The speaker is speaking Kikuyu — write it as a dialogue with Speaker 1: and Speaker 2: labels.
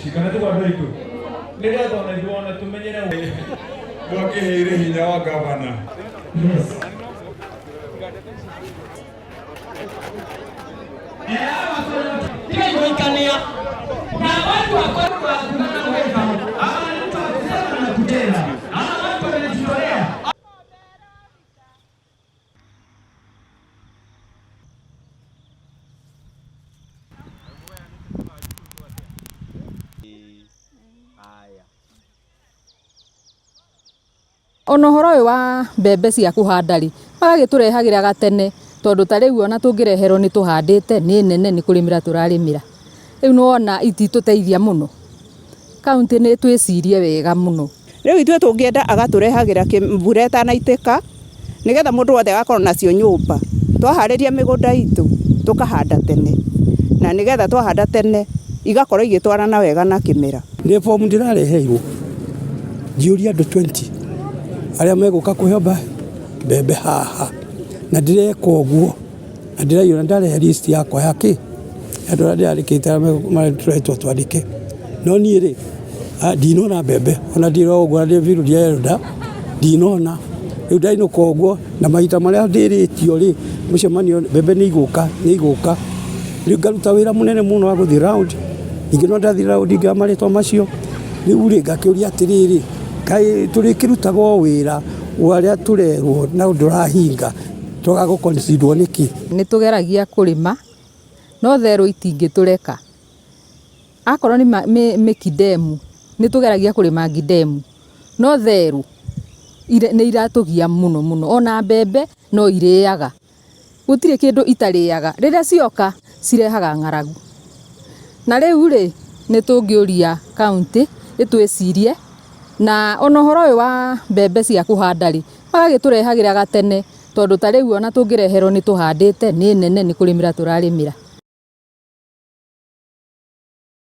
Speaker 1: Ici kana tiguo andũ aitũ, nĩgetha ona ithuĩ ona tũmenyere mwakĩheire hinya wa gavana.
Speaker 2: Yes.
Speaker 3: Tigai kuikania na watu wa na hawa ni mtu wa kusema na kutenda, hawa watu wamejitolea.
Speaker 4: Ona ũhoro ũyũ wa mbembe cia kũhanda rĩ, magagĩtũrehagĩra gatene tondũ ta rĩu ona tũngĩreherwo nĩ tũhandĩte nĩ nene nĩ kũrĩmĩra tũrarĩmĩra. Rĩu nĩ wona ititũteithia mũno. Kaũntĩ nĩ twĩcirie wega mũno.
Speaker 5: Rĩu ithuĩ tũngĩenda agatũrehagĩra mbura ĩtanaitĩka nĩgetha mũndũ wothe agakorwo nacio nyũmba. Twaharĩria mĩgũnda itũ tũkahanda tene na nĩgetha twahanda tene igakorwo igĩtwarana wega na kĩmera.
Speaker 6: Nĩ bomu ndĩrareheirwo njiyũrie andũ 20 arĩa megũka kũheo mbembe haha na ndĩreka ũguo na ndĩraiyũra ndarehe list yakwa ya kĩ ya andũ arĩa ndĩrandĩkĩte arĩa tũretwo twandĩke. No niĩ rĩ ndinona mbembe ona ndĩ o ũguo ndĩ field elder ndinona. Rĩu ndainũka ũguo na mahinda marĩa ndĩrĩtio rĩ mũcemanio mbembe nĩ igũka nĩ igũka. Rĩu ngaruta wĩra mũnene mũno wa gũthiĩ round, ningĩ no ndathiĩ round ngĩoya marĩtwa macio. Rĩu rĩ ngakĩũria atĩrĩrĩ, kaĩ tũrĩkĩrutaga o wĩra o arĩa tũrerwo na ndũrahinga twaga gũ consider nĩkĩ?
Speaker 4: Nĩ tũgeragia kũrĩma no therũ itingĩtũreka. Akorwo nĩ mĩkindemu nĩ tũgeragia kũrĩma ngindemu no therũ nĩ iratũgia mũno mũno. Ona mbembe no irĩaga, gũtirĩ kĩndũ itarĩaga. Rĩrĩa cioka cirehaga ng'aragu. Na rĩu rĩ nĩ tũngĩũria kaũntĩ ĩtwĩcirie na ona ũhoro ũyũ wa mbembe cia kũhanda rĩ, magagĩtũrehagĩra gatene tondũ ta rĩu ona tũngĩreherwo nĩ tũhandĩte nĩ nene nĩ kũrĩmĩra tũrarĩmĩra.